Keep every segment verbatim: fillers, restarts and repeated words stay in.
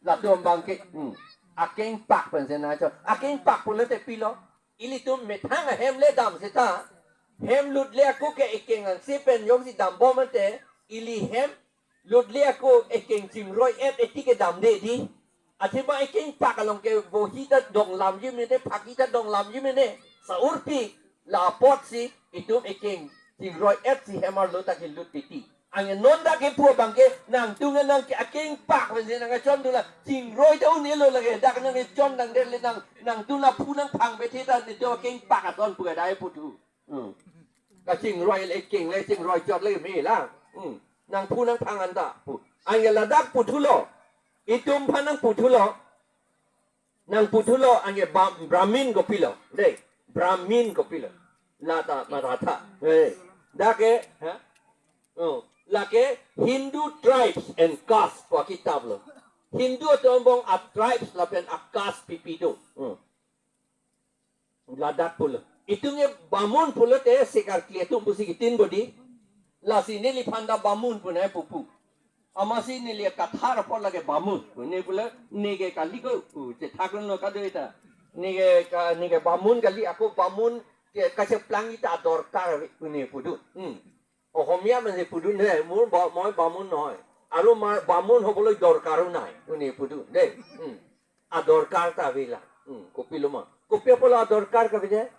Latum abangke, hmm. Akengpak pensi nangchot. Akengpak pulote pilo. Ilitum methang ahem le dam seta. Hem lutle ako ke ekeng angse pen jongsi dambom ante. Ili hem lutle ako ekeng chingroi-et eti ke damde di. Athema ekengpak along ke vohi ta donglamji mene, phaki ta donglamji mene. Sa-urpi la apotsi itum ekeng chingroi-et si hem arlo ta kelut titi. Anke non dak kepu abangke nangtum nang ke akengpak pensi nangchon dola chingroi ta un-elo lake dak nangchon dang dele nang nangtum la phu nangphang bethe ta netum akengpak ason pu adai puthu. Hmm. Kachingroi le keng le chingroi chot le me la. Hmm. Nangphu nangphang anta pu. Anke ladak puthulo. Itum aphan nangputhulo. Nangputhulo anke Bra-, Brahmin kopilo. Dei, Brahmin kopilo. Lata maratha. Dei. Dak ke, ha? Oh, lake Hindu Tribes and Caste pu akitap lo. Hindu atum angbong a-tribes lapen a-caste pipi do. Hmm. Ladak pulo. Itum ke Bamun pulote sekarkli atum pusi kitin bodi. Lasi neliphan ta Bamun pu nangpupu. Amatsi neli Kathar apot lake Bamun. Ne pule ne ke kali ko. Uh, chethak lo kado eta. Ne ke ka, ne ke Bamun kali, ako Bamun ke kacheplang ta dorkar ave pu ne pudu. Hmm. Ohomia mane pudu ne, mo ba, mo Bamun noi. Aro mar Bamun hobolo dorkar noi. Pu ne pudu. Dei. Hmm. Adorkar ta avela. Hmm. Kopilo ma. Kopi apotlo adorkar kavede?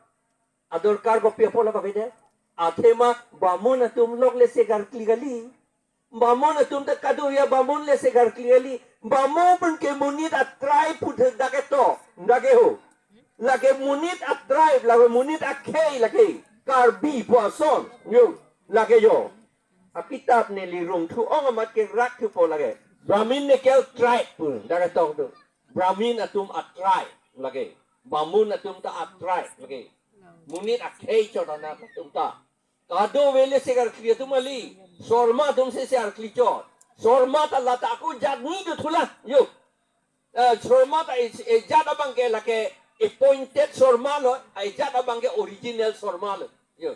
Adorkar kopi apotlo kavede? Athema Bamun atum lok le sekarkli kali. Bamun atum ta kado ya Bamun le sekarkli kali. Bamun pen ke monit a-tribe puthe dak keto. Dak ke ho. Lake monit a-tribe, lake monit akhei lake. Karbi pu ason. Yo. Lake yo. Akitap neli rung thu-ong amat ke rak thupo lake. Brahmin ne ke a-tribe pu. Dak ketok tu. Brahmin atum a-tribe lake. Bamun atum ta a-tribe lake. Monit akhei chot anat atum ta. Kadokave le sekarkli atum kali. Swarma atum si sekarkli chot. Swarma ta lata ako jat ni do thula. Yo. Eh, Swarma ta e, ejat abangke lake appointed Swarma lo, ejat abangke original Swarma lo. Yo.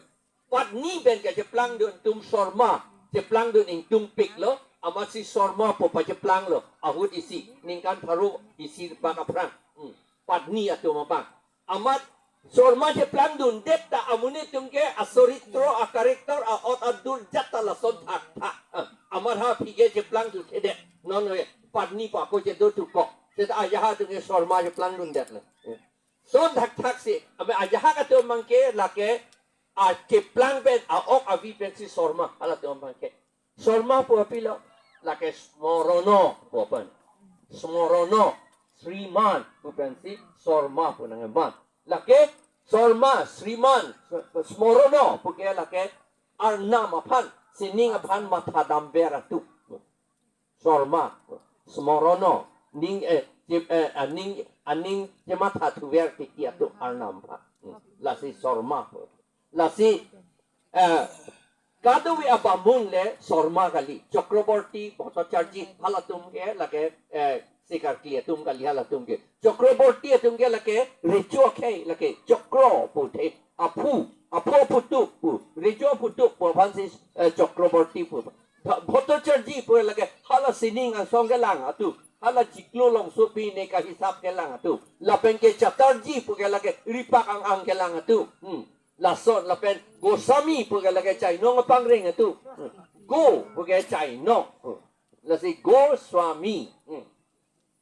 Patni pen kacheplang dun atum Swarma, cheplang dun ingtungpik lo, amatsi Swarma pu pacheplang lo, ahut isi, ningkan pharo isi bak aphrang. Hmm. Patni atum abang. Amat Swarma cheplang dundet ta amonit atum ke asoritro, a-character, a-ot adur jat ta lason thakthak. Ah, amat ha aphi ke cheplang dunthedet. Non we, patni pa ko chedo tukok. Seta ajaha atum ke Swarma cheplang dundet lo. Son thakthak si, abe ajahak atum abangke lake, a cheplang pen, a-ok avi pensi Swarma, halatum abangke. Swarma pu apilo, lake Smorono pu apan. Smorono, Sriman pu pensi Swarma pu nangman. Lake Swarma, Sriman, Smorono pu ke lake arnam aphan, sining aphan matha damver atum. Swarma, Smorono, ning, eh, chip, eh, aning, aning chematha thuver titi atum arnam aphan. Hmm. Lasi Swarma. Lasi, eh, kadokave a-Bamun le Swarma kali. Chakraborty, Bhattacharjee, halatum ke lake, eh, sekarkli atum kali halatum ke. Chakraborty atum ke lake recho akhei lake Chakro puthe. Aphu, aphu aphutup pu. Recho aphutup pu aphansi, eh, Chakraborty pu. Bha-, Bhattacharjee pu lake hala sining angsong kelang atum. Hala chiklo longsopi ne kahisap kelang atum. Lapen ke Chatterjee pu ke lake ripak ang-ang kelang atum. Hmm. Lason lapen Goswami pu ke lake chainong apangreng atum. Hmm. Go pu ke chainong. Hmm. Lasi Goswami. Hmm.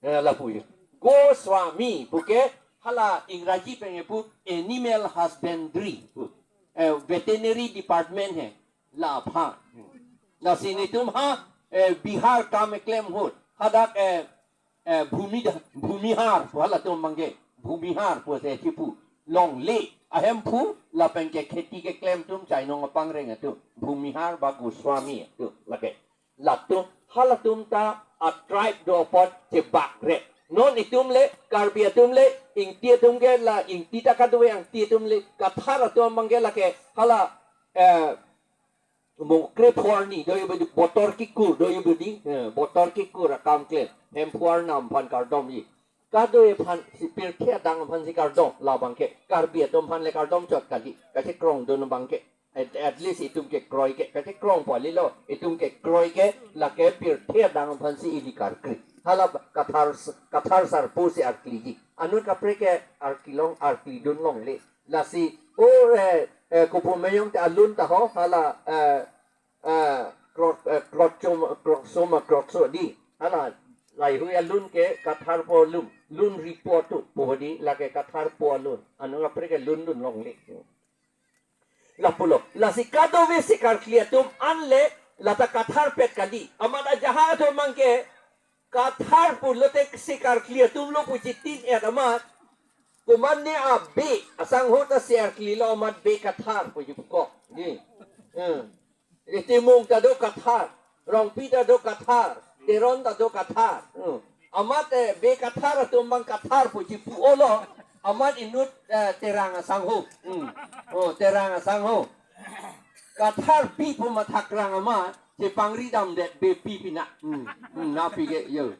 Eh, lapu yo. Goswami pu ke hala Ingraji pen pu animal husbandry pu. Eh, veterinary department he. Laphan. Lasi netum ha, eh, Bihar kam eklem ahut. Hadak, eh, eh, Bhumida-, Bhumihar pu halatum abangke. Bhumihar pu se chipu. Longle. Ahemphu lapen ke kheti keklem atum chainong apangreng atum. Bhumihar ba Goswami atum. Lake. Latum, halatum ta a-tribe do apot chebak re. Non itum le, Karbi atum le, Ingti atum ke la, Ingti ta kadokave Ingti atum le, Kathar atum abangke lake, hala, eh, mungkre phorni, do ibu di, botor kikur, do ibu di, eh, botor kikur akam klem, hemphu arnam aphan kardomji. Kadokave aphan si pirthe adang aphansi kardom, labangke, Karbi atum aphan le kardom chot kali, kachekrong dun abangke. At, at least itum kekroi ke, kachekrong po kalilo, itum kekroi ke, lake pirthe adang aphansi ili karkli. Hala Kathar, Kathar sarpo si arkliji. Anut kaprek ke arklilong, arklidun longle. Lasi, o, eh, eh, kopu meyong te alun ta ho, hala, eh, eh, krok, eh, krokchom, kroksoma, krokso di. Hala, laihui alun ke Katharpo alun, lun ripo tu, po di, lake Katharpo alun. Anut kaprek ke lundun longle. Lapulo. Lasi kadokave si karkli atum anle lata Kathar pet kali. Amat ajahak atum abang ke Kathar pulote si karkli atumlo pu chitin et amat. Komatne a-Bey asangho ta si arklilo amat Bey Kathar pu chipukok. Ni. Hmm. Timung ta do Kathar, Rongpi ta do Kathar, Teron ta do Kathar. Hmm. Amat, eh, Bey Kathar atum abang Kathar pu chipu-olo, amat inut, eh, Terang asangho. Hmm. Oh, Terang asangho. Katharpi pu mathakrang amat, chepangri damdet Beypi pina. Hmm. Hmm, na phi ke, yo.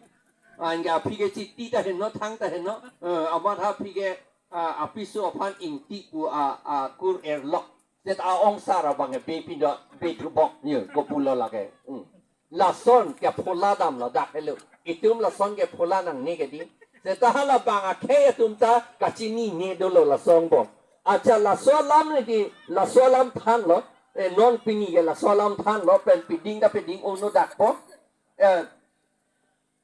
Anke aphi ke chiti ta heno, thang ta heno. Eh, amat aphi ke, ah, apiso aphan ingti pu a, a kur erlok. Seta a-ongsar abang ke Beypi do, Bey thubok, yo, kopulo lake. Hmm. Lason kephola damlo dak helo. Itum lason kephola nangne ke di. Seta halabang akhei atum ta kachinine dolo lason angbong. Acha laso alam ne di, laso alam thanlo. Eh, non pini ke laso alam thanlo, pen piding ta piding-un-e dak po. Eh,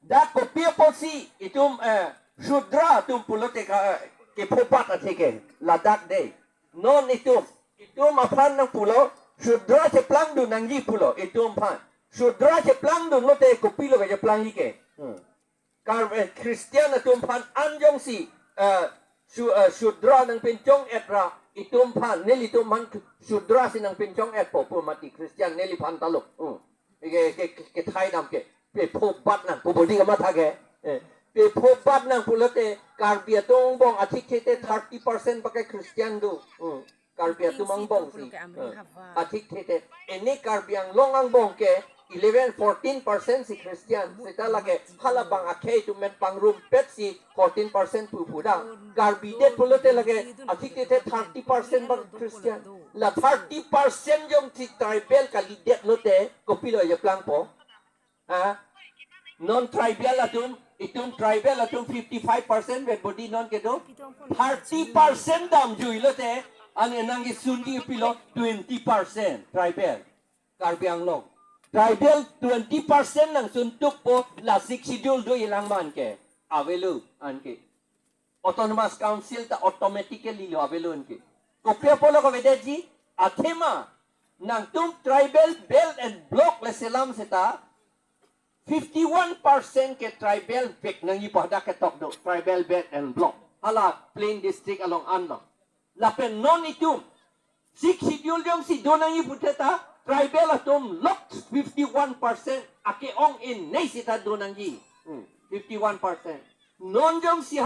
dak kopi apotsi itum, eh, Shudra atum pulote ka, eh, kephobat athe ke, ladak de. Non itum, itum aphan nangpulo, Shudra cheplangdun nangji pulo, itum aphan. Shudra cheplangdun lote kopilo kacheplangji ke. Hmm. Kar, eh, Christian atum aphan an jongsi, eh, Shu-, eh, Shudra nangpinchong-et ra, itum aphan, nelitum aphan Shudra si nangpinchong-etpo pu mati Christian neliphan ta lo. Hmm. Ke, ke, ke, kethai dam ke. Pe phobat nang, pu bodi kamatha ke. Eh. Pe phobat nang pulote Karbi atum angbong athik thete thirty percent bak ke Christian do. Hmm. Karbi atum angbong si. Eh. Athik thete. Ene Karbi Anglong angbong ke eleven, fourteen percent si Christian. Seta lake halabang akhei atum pen pangrumpet si fourteen percent pu pudang. Karbi det pulote lake athik thete thirty percent bak Christian. La thirty percent jongsi tribal kalidet lote kopilo cheplangpo. Ha? Non tribal atum, itum tribal atum fifty-five percent vet bodi non kedo. Thirty percent damjui lote, ane nangkesunji pilo twenty percent tribal. Karbi Anglong. Tribal twenty percent nangsun tukpo la Sixth Schedule doji lang man ke. Avelo anke. Autonomous Council ta automatically lo avelo anke. Kopi apotlo kavedetji, athema nangtum tribal belt and block le selam seta fifty-one percent ke tribal vek nangji pu hadak ketok do, tribal belt and block. Hala plain district along anlo. Lapen non itum Sixth Schedule jongsi do nangji putheta, tribal atum lok fifty-one percent ake-ong-e nei seta do nangji. Hmm, fifty-one percent. Non jongsi